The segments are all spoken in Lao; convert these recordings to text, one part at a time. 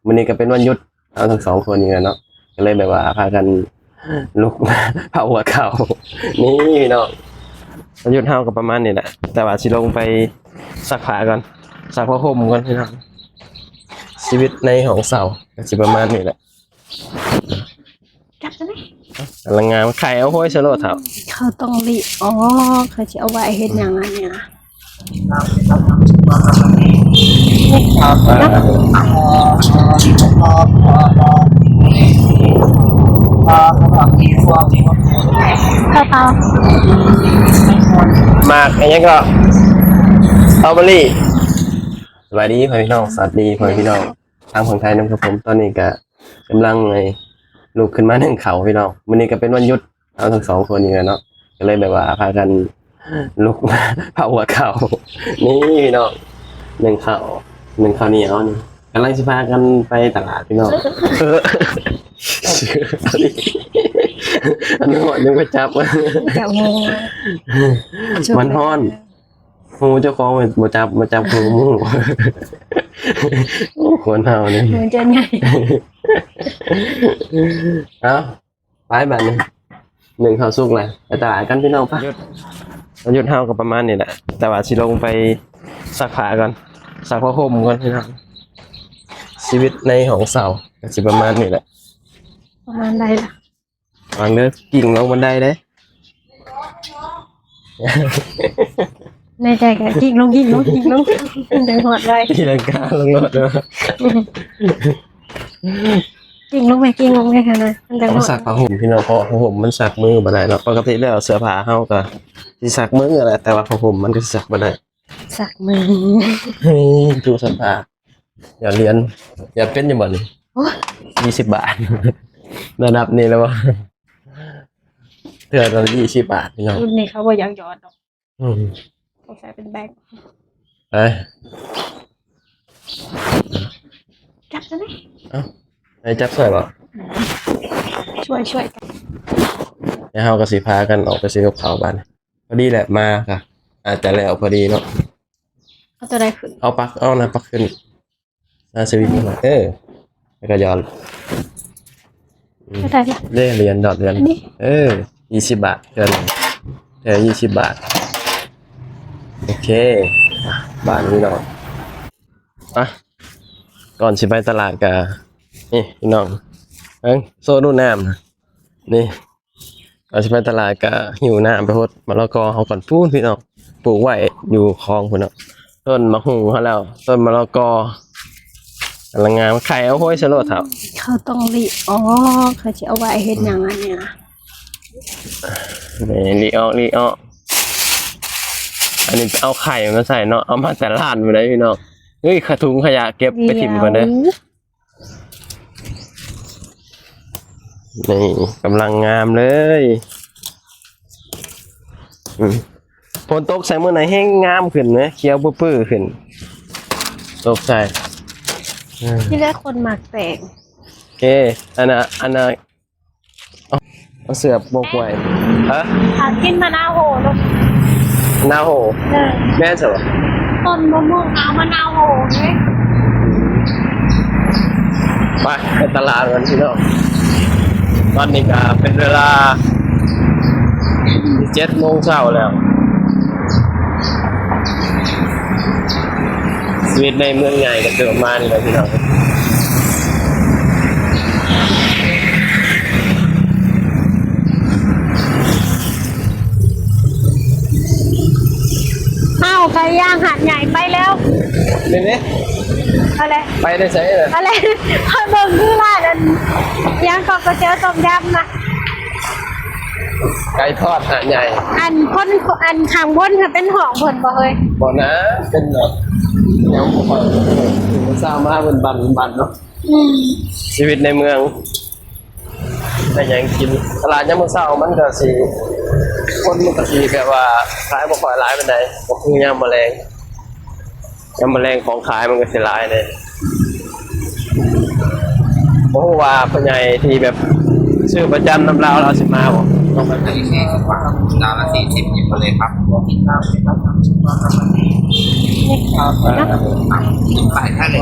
ມື້ນີ້ກໍເປັນວັນຢຸດ ເຮົາທັງສອງຄົນນີ້ແຫຼະເນາະ ກໍເລີຍແບບວ່າພາກັນລຸກເຜົາຫົວເຂົ້າ ນີ້ເນາະ. ວັນຢຸດເຮົາກໍປະມານນີ້ແຫຼະ ແຕ່ວ່າຊິລົງໄປຊັກຜ້າກ່ອນ ຊັກຜ້າຫົ່ມກ່ອນພີ່ນ້ອງ. ຊີວິດໃນຫ້ອງເຊົ່າກໍຊິປະມານນີ້ແຫຼະ. ຈັບຊະແນ່. ກຳລັງງາມ ໄຂ່ເອົາຫ້ອຍໃສ່ໂລດເຖົ້າ. ເຂົາຕ້ອງລີອອກ ເຂົາຊິເອົາໄວ້ເຮັດຫຍັງອັນນີ້ນະ. ໝາກອັນຫຍັງກໍ ສະຕໍເບີຣີ. ສະບາຍດີພໍ່ແມ່ພີ່ນ້ອງ ສະຫວັດດີພໍ່ແມ່ພີ່ນ້ອງ ທາງຝັ່ງໄທນຳຄັບຜົມ. ຕອນນີ້ກະກຳລັງ ລຸກຂຶ້ນມາໜຶ້ງເຂົ້າພີ່ນ້ອງ. ມື້ນີ້ກະເປັນວັນຢຸດ ເຮົາທັງສອງຄົນນີ້ແຫຼະເນາະ ກໍເລີຍແບບວ່າພາກັນລຸກເຜົາຫົວເຂົ້າ ນີ້ພີ່ນ້ອງ ໜຶ້ງເຂົ້າ ໜຶ້ງເຂົ້າໜຽວນີ້ ກຳລັງຊິພາກັນໄປຕະຫຼາດພີ່ນ້ອງ. ອັນນີ້ຍັງໄປຈັບ ຈັບງວງ ມັນຮ້ອນ. ຫູເຈົ້າຂອງບໍ່ຈັບ ມາຈັບຫູໝູ່. ໂອ້ ຄົນເຮົານີ້ ຫູຈະໃຫຍ່. ເອົ້າ ໄປບາດນີ້ ໜຶ້ງເຂົ້າສຸກແລ້ວ ໄປຕະຫຼາດກັນພີ່ນ້ອງ. ປະ ວັນຢຸດ ວັນຢຸດເຮົາກໍປະມານນີ້ແຫຼະ ແຕ່ວ່າຊິລົງໄປຊັກຜ້າກ່ອນ ຊັກຜ້າຫົ່ມກ່ອນພີ່ນ້ອງ. ຊີວິດໃນຫ້ອງເຊົ່າກໍຊິປະມານນີ້ແຫຼະ. ປະມານໃດລະ? ລະວັງເດີ ກິ້ງລົງບັນໄດເດ້. ໃນໃຈກໍກິ້ງລົງ ກິ້ງລົງ ກິ້ງລົງ ມັນຈັ່ງຮອດໄວ. ຕີລັງກາລົງໂລດເດີ. ກິ້ງລົງແມ່ ກິ້ງລົງແມ່ ຫັ້ນນະ ມັນຈັ່ງຮອດ. ເອົາມາຊັກຜ້າຫົ່ມພີ່ນ້ອງ ເພາະຜ້າຫົ່ມມັນຊັກມືບໍ່ໄດ້ເນາະ. ປົກກະຕິແລ້ວເສື້ອຜ້າເຮົາກໍຊິຊັກມືແຫຼະ ແຕ່ວ່າຜ້າຫົ່ມມັນກໍຊິຊັກບໍ່ໄດ້. ຊັກມື ຕູ້ຊັກຜ້າ. ຢອດຫຼຽນ ຢອດເປັນຢູ່ບໍ່ນີ້? ໂອ້ຍ ຍີ່ສິບບາດ ລະດັບນີ້ແລ້ວບໍ່? ເທື່ອລະຍີ່ສິບບາດພີ່ນ້ອງ. ລຸ້ນນີ້ເຂົາບໍ່ຢາກຢອດດອກ. ອືມ ຕ້ອງໃຊ້ເປັນແບັງ. ໄປ ຈັບຊະແນ່. ເອົ້າ ໃຫ້ຈັບຊ່ອຍບໍ່? ຊ່ວຍ ຊ່ວຍກັນ. ແລ້ວເຮົາກໍຊິພາກັນອອກໄປຊື້ກັບເຂົ້າບາດນີ້. ພໍດີແຫຼະ ມາກະອາດຈະແລ້ວພໍດີເນາະ. ເອົາຕົວໃດຂຶ້ນ? ເອົາປັກ ເອົານະ ປັກຂຶ້ນ ນະ ສະວິດ ເອີ ແລ້ວກໍຢອດ. ອືມ ເທົ່າໃດລະ? ເດ້ ຫຼຽນ ດອດຫຼຽນ ອັນນີ້ ເອີ ຍີ່ສິບບາດ ເທື່ອໜຶ່ງ ເທື່ອຍີ່ສິບບາດ. ໂອເຄ ບາດນີ້ເນາະ. ອ່ະ ກ່ອນຊິໄປຕະຫຼາດກະ ນີ້ພີ່ນ້ອງ ເບິ່ງ ໂຊດູນ້ຳ ນີ້. ກ່ອນຊິໄປຕະຫຼາດກະຫິ້ວນ້ຳໄປຫົດມະລະກອເຮົາກ່ອນພຸ້ນພີ່ນ້ອງ. ປູກໄວ້ຢູ່ຄອງພຸ້ນເນາະ. ຕົ້ນໝາກຫຸ່ງເຮົາແລ້ວ ຕົ້ນມະລະກອກຳລັງງາມ. ໄຂ່ເອົາຫ້ອຍໃສ່ໂລດເຖົ້າ. ເຂົາຕ້ອງລີອອກ ເຂົາຊິເອົາໄວ້ເຮັດຫຍັງອັນນີ້ນະ. ນີ້ ລີອອກ ລີອອກ. ອັນນີ້ເອົາໄຂ່ມາໃສ່ເນາະ ເອົາມາແຕ່ຮ້ານພຸ້ນໃດ໋ພີ່ນ້ອງ. ເອີຍ ຂະ ຖົງຂະຫຍະເກັບໄປຖິ້ມກ່ອນເດີ. ນີ້ ກຳລັງງາມເລີຍ. ອືມ ຝົນຕົກໃສ່ມື້ໃນແຮງງາມຂຶ້ນນະ ຂຽວປຶ້ໆຂຶ້ນ ຕົກໃສ່. ອືມ ທີ່ແລກຄົນມັກແປງ. ເກ ອັນນ່າ ອັນນ່າ ເອົາ ເອົາເສືອບບໍ່ກວຍ. ຮະ? ຫາກິນມະນາວໂຫລູກ. ມະນາວໂຫ? ເອີ ແມ່ນຊະບໍ່? ຕົ້ນມະມ່ວງເອົາມະນາວໂຫເດ້. ໄປ ໄປຕະຫຼາດກັນພີ່ນ້ອງ. ຕອນນີ້ກະເປັນເວລາເຈັດໂມງເຊົ້າແລ້ວ. ຊີວິດໃນເມືອງໃຫຍ່ກໍຄືປະມານນີ້ແຫຼະພີ່ນ້ອງ. ເຮົາໄປຍ່າງຫາດໃຫຍ່ໄປແລ້ວ. ເປັນເດ້? ເອົາແຫຼະ ໄປໄດ້ໃສລະ? ເອົາແຫຼະ ຂ້ອຍເບິ່ງຄືຮ້ານອັນ ຫຍັງເກາະ ກະເຊວຕົ້ມຍຳນະ. ໄກ່ທອດຫາດໃຫຍ່. ອັນຄົນ ອັນຂ້າງບົນຫັ້ນເປັນຫ້ອງເພິ່ນບໍ່ເຮີ້ຍ? ບໍ່ນາ ເປັນແບບ ຍັງບໍ່ຄ່ອຍ ເຊົ້າມາເພິ່ນບັ້ນບັ້ນເນາະ. ອືມ ຊີວິດໃນເມືອງ ໄດ້ຫຍັງກິນ. ຕະຫຼາດຍາມມື້ເຊົ້າມັນກະຊິ ຄົນມັນກະຊິແບບວ່າຂາຍບໍ່ຄ່ອຍຫຼາຍປານໃດ ບໍ່ຄືຍາມມື້ແລງ. ຍາມມື້ແລງຂອງຂາຍມັນກໍຊິຫຼາຍແດ່. ບໍ່ຮູ້ວ່າພໍ່ໃຫຍ່ທີ່ແບບຊື້ປະຈຳນຳລາວ ລາວຊິມາບໍ່? ລາວລະສີ່ສິບ ຍັງບໍ່ໄດ້ປັບ. ໄປທາງໃດ?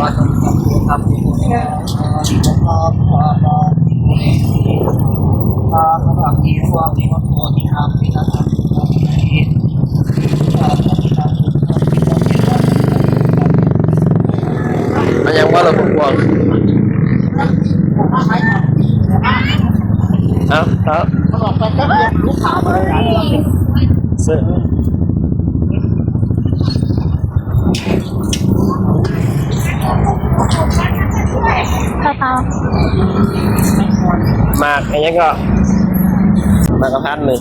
ເອົາຫຍັງບໍ່ລະພວກພວກ? ເອົາ ເອົາ ເອົາ ໝາກອັນຫຍັງກໍ ໝາກກະທັນນີ້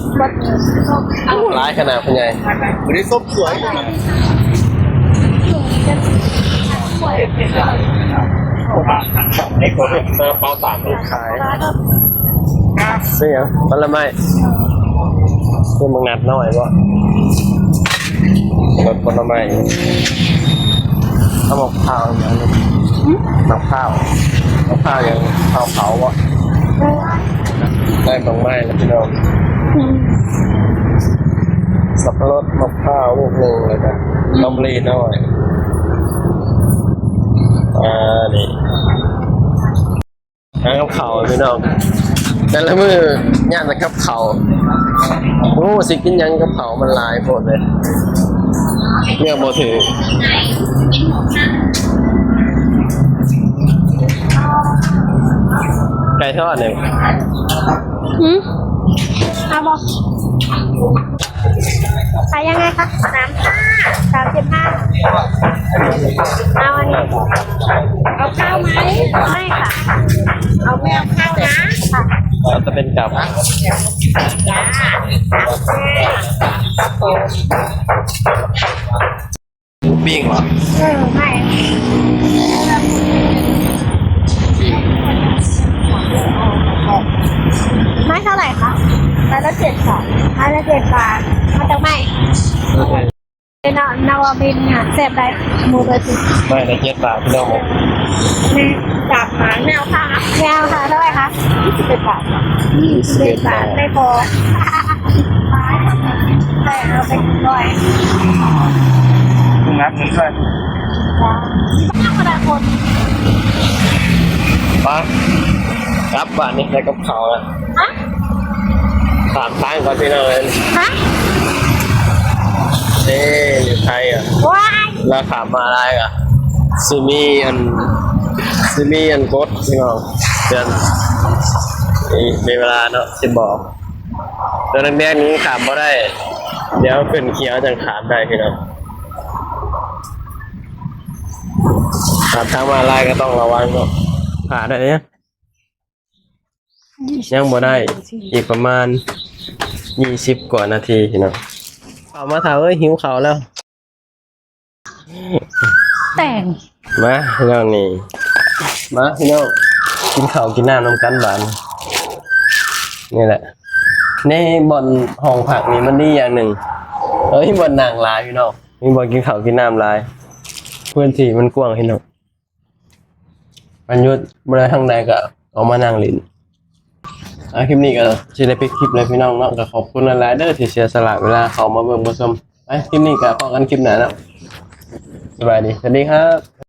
ຫຼາຍຂະໜາດ ພໍ່ໃຫຍ່ ມື້ນີ້ສົບສວຍ ຊາລາເປາສາມ ຂາຍ ຊື້ຫຍັງ? ຜົນລະໄມ້ ຊື້ໝາກນັດນ້ອຍບໍ່? ລົດຜົນລະໄມ້ ເອົາໝາກພ້າວຫຍັງ? ຫາກພ້າວ ໝາກພ້າວຫຍັງ? ພ້າວເຜົາບໍ່? ໄດ້ໝາກໄມ້ແລ້ວພີ່ນ້ອງ ອືມ ສັບປະລົດ ໝາກພ້າວລູກໜຶ່ງ ແລ້ວກະ ອືມ ສະຕໍເບີຣີນ້ອຍ ອ່າ ນີ້ ຫາກັບເຂົ້າພີ່ນ້ອງ ແຕ່ລະມື້ຢ້ານແຕ່ກັບເຂົ້າ ໂອ້ ຊິກິນຫຍັງກັບເຂົ້າ ມັນຫຼາຍໂພດເລີຍ ເລືອກບໍ່ຖືກ ໄກ່ທອດນີ້ ຫືມ ເອົາບໍ່? ขายยังไงคะ? สามสิบห้า สามสิบห้า เอาอันนี้ เอาข้าวไหม? ไม่ค่ะ เอา ไม่เอาข้าวนะ ค่ะ เอาแต่เป็นกับ จ้า ครับผม หมูปิ้งเหรอ? เออ ไม่ ไม้เท่าไหร่คะ? ไม้ละเจ็ดบาท ไม้ละเจ็ดบาท มาจากไหน? โอเค เนาะ นวมินทร์ค่ะ แซ่บได้ หมูตัวจริง ไม้ละเจ็ดบาท พี่น้อง นี่ สามไม้ ไม่เอาข้าวนะ ไม่เอาค่ะ เท่าไหร่คะ? ยี่สิบเอ็ดบาทค่ะ ยี่สิบเอ็ดบาท ไม่พอ แต่เอาไปกินบ่อย นับเงินด้วย จ้า ไป กลับบ้านนี่ได้กับข้าวแล้ว ฮะ ข้ามทางก่อนพี่น้องเอ้ย ฮะ เอ้ อยู่ไทยอ่ะ ว้าย แล้วข้ามมาลายอ่ะ สิมีอัน สิมีอันกดพี่น้อง เดือน นี่มีเวลาเนาะ สิบอก ตัวแดงๆ นี้ข้ามบ่ได้ เดี๋ยวขึ้นเขียวจั่งข้ามได้พี่น้อง ข้ามทางมาลายก็ต้องระวังเนาะ ผ่าได้เนี่ย ยังบ่ได้ อีกประมาณยี่สิบกว่านาทีพี่น้อง เข้ามาถ่าเอ้ย หิวข้าวแล้ว แต่ง มาพี่น้องนี่ มาพี่น้อง กินข้าวกินน้ำนำกันบาดนี้ นี่แหละ ในบ่อนห้องพักนี่มันดีอย่างหนึ่ง เอ้ย บ่อนนั่งหลายพี่น้อง มีบ่อนกินข้าวกินน้ำหลาย พื้นที่มันกว้างพี่น้อง วันหยุดบ่ได้ทางใดก็ออกมานั่งเล่น อ่ะ คลิปนี้ก็สิได้ปิดคลิปเลยพี่น้องเนาะ ก็ขอบคุณหลายๆ เด้อที่เสียสละเวลาเข้ามาเบิ่งมาชม ไป คลิปนี้ก็พ้อกันคลิปหน้าเนาะ สบายดี สวัสดีครับ